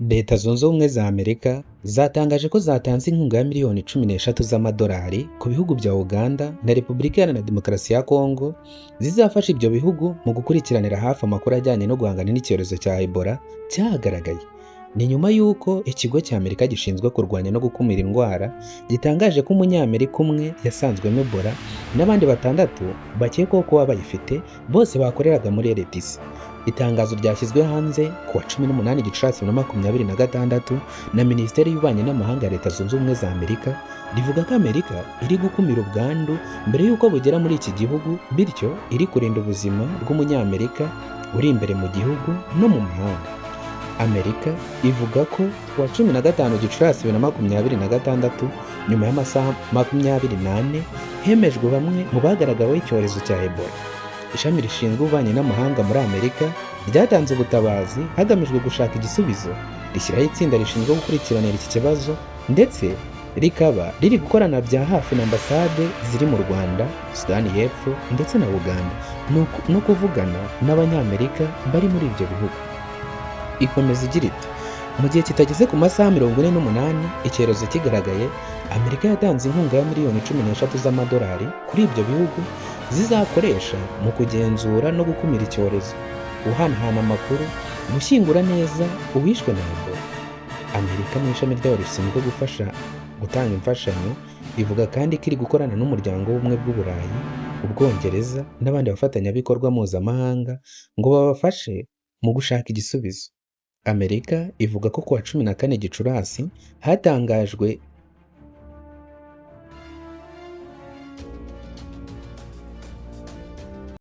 Leta Zunze Ubumwe za Amerika zatangaje ko zatanze inkunga ya miliyoni 13 z'amadolari ku bihugu bya Uganda na Repubulika Iharanira Demokarasi ya Kongo, zizafasha ibyo bihugu mu gukurikiranira hafi amakuru ajyanye no guhangana n'icyorezo cya Ebola cyagaragaye. Ni nyuma y'uko ikigo cya Amerika gishinzwe kurwanya no gukumira indwara gitangaje ko Umunyamerika umwe yasanzwemo Ebola n'abandi batandatu bakekwaho kuba bayifite, bose bakoreraga muri RDC. Itangazo ryashyizwe hanze ku wa 18 Gicurasi 2026 na Minisiteri y'Ububanyi n'Amahanga ya Leta Zunze Ubumwe za Amerika rivuga ko Amerika iri gukumira ubwandu mbere y'uko bugera muri iki gihugu, bityo iri kurinda ubuzima bw'Umunyamerika uri imbere mu gihugu no mu mahanga. Amerika ivuga ko ku wa 15 Gicurasi 2026, nyuma y'amasaha 24, hemejwe bamwe mu bagaragaweho icyorezo cya Ebola. Ishami rishinzwe ububanyi n'amahanga muri Amerika ryatanze ubutabazi hagamijwe gushaka igisubizo, rishyiraho itsinda rishinzwe gukurikiranira iki kibazo, ndetse rikaba riri gukorana bya hafi na ambasade ziri mu Rwanda, Sudani y'Epfo ndetse na Uganda, no kuvugana n'Abanyamerika bari muri ibyo bihugu. Ikomeza igira iti: "Mu gihe kitageze ku masaha 48 icyorezo kigaragaye, Amerika yatanze inkunga ya miliyoni 13 z'amadolari kuri ibyo bihugu zizakoresha mu kugenzura no gukumira icyorezo, guhanahana amakuru, gushyingura neza uwishwe na Ebola." Amerika mu ishami ryayo rishinzwe gufasha gutanga imfashanyo ivuga kandi ko iri gukorana n'Umuryango w'Ubumwe bw'Uburayi, Ubwongereza n'abandi bafatanyabikorwa mpuzamahanga ngo babafashe mu gushaka igisubizo. Amerika ivuga ko ku wa 14 Gicurasi hatangajwe